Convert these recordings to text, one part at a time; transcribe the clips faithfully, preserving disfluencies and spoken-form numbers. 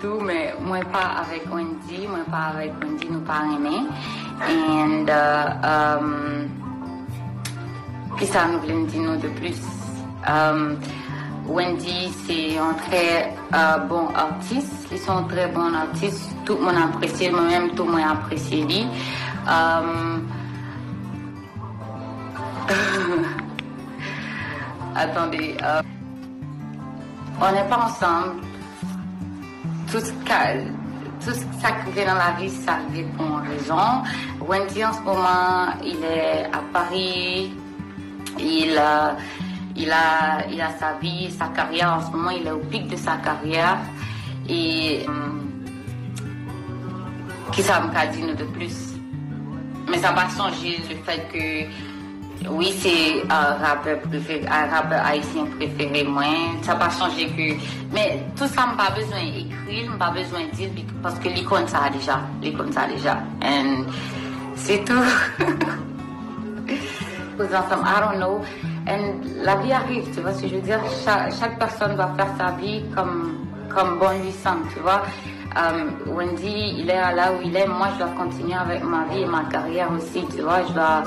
Tou, men mwen pa avèk Wendy, mwen pa avèk Wendy, nou pa renmen. And uh, um, kisa nou vle m di nou de plis? Um, Wendy se yon trè uh, bon atis, li se yon trè bon atis, tout moun apresye l, mwen menm tou mwen apresye li. Um, Attendez, uh, on n'est pas ensemble. Tout sa, tout sa ki gen nan lavi, sa rive pou yon rezon. Wendy, an se moman, il est à Paris. Il, euh, il a, il a sa vie, sa carrière. En ce moment, il est au pic de sa carrière. Et, euh, kisa m ka di nou de plis? Men sa pa chanje le fèt ke wi, se uh, rapè prefere, uh, rapè ayisyen prefere mwen. Sa pa chanje ke, men tout sa m pa bezwen ekri l, m pa bezwen di l, paske li konn sa deja. Li konn sa deja. And se tou. Koze ansanm, I don't know. And la vie arrive, tu vois ce que je veux dire? Chaque, chaque personne va faire sa vie comme, comme bon lui semble, tu vois. Euh, Wendy, il est là où il est. Moi, je dois continuer avec ma vie et ma carrière aussi, tu vois. Je dois...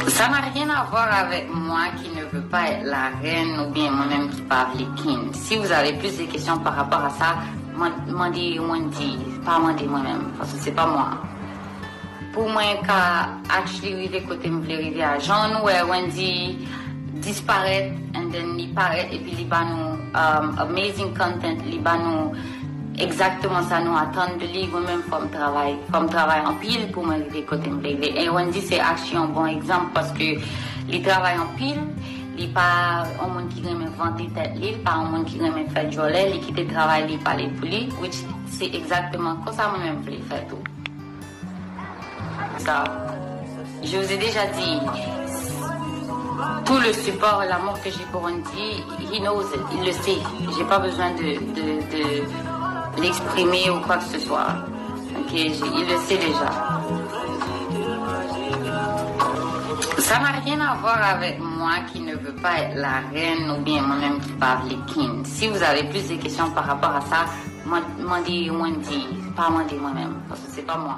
Ça n'a rien à voir avec moi qui ne veux pas être la reine ou bien moi-même qui pas vle king. Si vous avez plus de questions par rapport à ça, mandez Wendy, pas mandez moi-même, parce que c'est pas moi. Pou mwen ka actually rive kote m vle rive a. Jan nou wè Wendy disparèt and then li parèt epi li ba nou um, amazing content, li ba nou egzakteman sa nou atann de li. Mwen menm fò m travay, fò m travay anpil pou mwen rive kote m vle rive. E Wendy se actually yon bon egzanp paske li travay anpil, li pa yon moun ki renmen vante tèt li, li pa yon moun ki renmen fè djòlè, li kite travay li pale pou li, which se egzakteman konsa mwen menm vle fè tou. Ça, je vous ai déjà dit, tout le support et l'amour que j'ai pour Wendy, he knows it, il le sait. J'ai pas besoin de, de, de l'exprimer ou quoi que ce soit. Ok, il le sait déjà. Ça n'a rien à voir avec moi qui ne veux pas être la reine ou bien moi-même qui pas vle king. Si vous avez plus de questions par rapport à ça, mandez Wendy, pas mandez moi-même, parce que c'est pas moi.